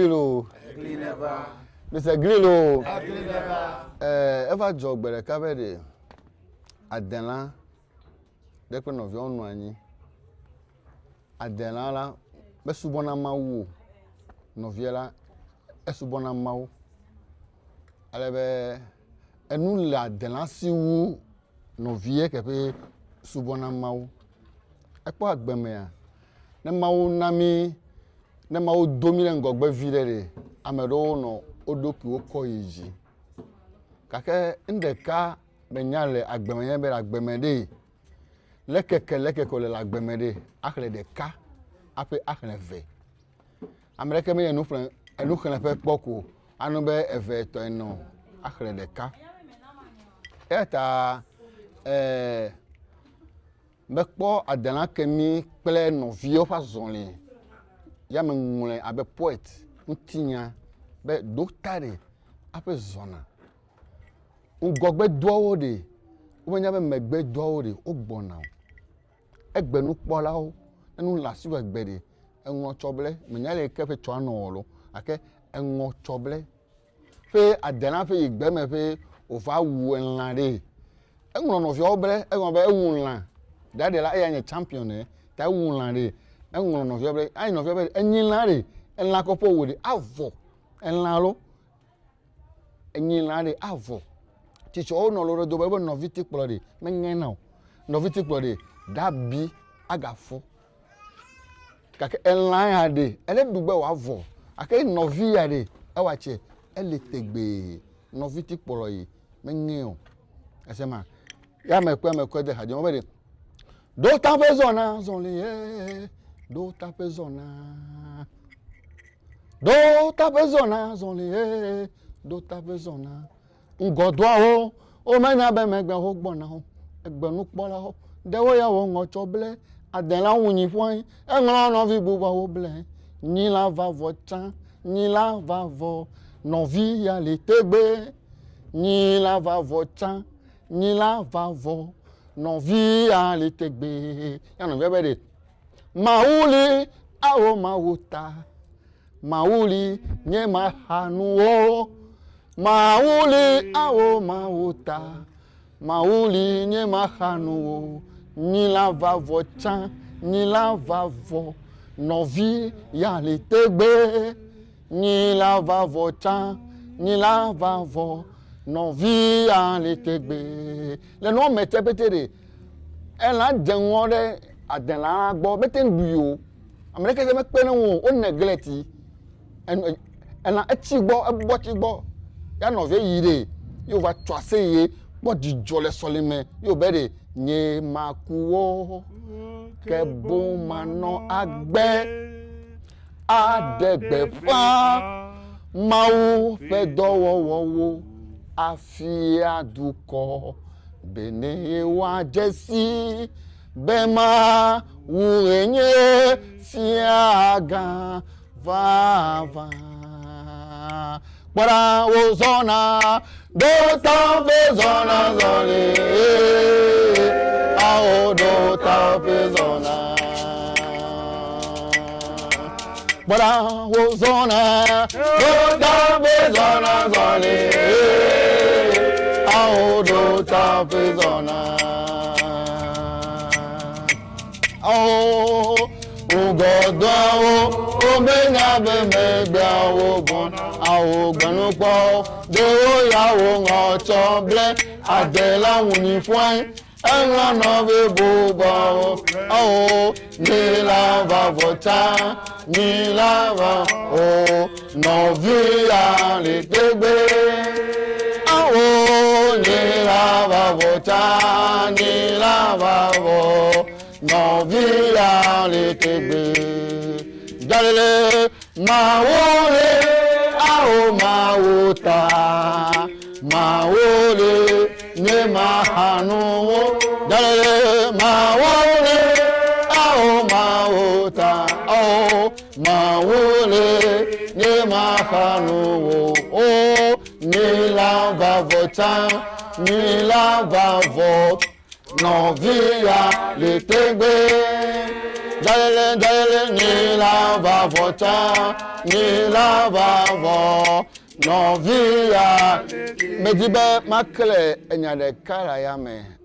Grilo. Mise grilo. Eva dzɔ gbe ɖeka be ɖe adelã ɖe kple nɔviawo nɔ anyi. Adelã la mesubɔna Mawu o. Nɔvia la esubɔna Mawu. Ale be enu le adelã si wu nɔvia ke ƒe subɔna Mawu. Ekpɔ agbe mea, ne Mawu na mí, ne Mawu do mí ɖe ŋgɔgbe vi ɖe ɖe, ame ɖewo nɔ wo ɖokuiwo kɔ yi dzi. Gake nu ɖeka menya le agbe me nye be le agbe me ɖe, lekeke lekeke wòle le agbe me ɖe, axlẽ ɖeka hafi axlẽ eve. Ame ɖeke menye nuxlẽ enuxlẽƒe kpɔ ko anɔ be eve, etɔ̃, ene o, axlẽ ɖeka. Eya ta ee mekpɔ adelã kemi kple nɔviwo ƒe azɔli ya meŋlɔe abe poet ŋutinya be ɖo ta ɖe aƒe zɔna. Ŋgɔgbe doawo ɖe womenya be megbe doawo ɖe wogbɔna o. Egbe nukpɔlawo ne nu le asiwò egbe ɖe eŋlɔ tsɔ ble menya le yike ƒe tsɔ anɔ o lo gake eŋlɔ tsɔ ble ƒe adelã ƒe yi gbe me ƒe wòva wu elã ɖe. Eŋlɔ nɔviawo ble eŋlɔ be ewu lã ɖaɖɛ la eya nye champion ene ta ewu lã ɖe. Eŋlɔ nɔviawo ble ayi nɔviawo be enyi lã ɖe elã kɔƒe wò ɖe avɔ elã lo enyi lã ɖe avɔ. Tsitsɔwo nɔ lɔ ɖe do be nɔvi ti kplɔ ɖe meŋena o. Nɔvi ti kplɔ ɖe ɖabi agafɔ. Gake elã ya ɖe ele ɖu be wòavɔ gake nɔvi ya ɖe ewa tse ele tegbee. Nɔvi ti kplɔ yi meŋe o. Ese ma ya me kpe me kɔe de hadzi me be ɖe ɖo ta ƒe zɔna zɔli ye ɖo ta ƒe zɔna ɖo ta ƒe zɔna zɔli ye ɖo ta ƒe zɔna ŋgɔdoawo womenya be megbe wo gbɔna o egbenukpɔlawo ɖewo ya wo ŋɔ tsɔ ble adela wu nyi ƒu anyi eŋlɔ nɔvi bubuawo ble nyi la va vɔ tsã nyi la va vɔ nɔvi ya li tegbe nyi la va vɔ tsã nyi la va vɔ nɔvi ya li tegbe ya nɔvia be ɖe Mawu li awo Mawu ta Mawu li nye maxa nuwo Mawu li awo Mawu ta Mawu li nye maxa nuwo nyi la va vɔ tsã nyi la va vɔ nɔvi ya li tegbe nyi la va vɔ tsã nyi la va vɔ nɔvi ya li tegbe le nua me tse pete ɖe elã dze ŋɔ ɖe adelã gbɔ mete ŋu ɖui o ame ɖeke dze mekpe ɖe ŋu o wo neglect yi enu elã etsi gbɔ ebɔ tsi gbɔ ya nɔvia yi ɖe ye wova tso aseye kpɔ dzidzɔ le sɔlime ye wòbe ɖe nye maku wo ke boŋ manɔ agbe aɖe gbeƒã Mawu ƒe dɔwɔwɔwo afia dukɔ bene woadze si be Mawue nye fiagã vavã. Kpɔ ɖa wozɔna ɖo ta ƒe zɔna zɔli awo ɖo ta ƒe zɔna. Kpɔ ɖa wozɔna ɖo ta ƒe zɔna zɔli awo ɖo ta ƒe zɔna. Awo ŋgɔdoawo womenya be megbeawo gbɔna awo gbenukpɔ ɖewo ya wo ŋɔ tsɔ ble adela wunyi ƒuae eŋlɔ nɔvi bubuawo awo nyi la va vɔ tsa nyi la va o nɔvi ya li tegbe awo nyi la va vɔ tsa nyi la va vɔ nɔvi ya li tegbe jalele mawu le awo mawu ta mawu le nye mahanuwo jalele mawu le awo mawu ta awo mawu le nye mahanuwo o nyi la va vɔ tsã nyi la va vɔ nɔvi ya li tegbe. Dzalele, dzalele, nyi la va vɔ tsã, nyi la va vɔ, nɔvia. Medi be makle enya ɖeka le aya me.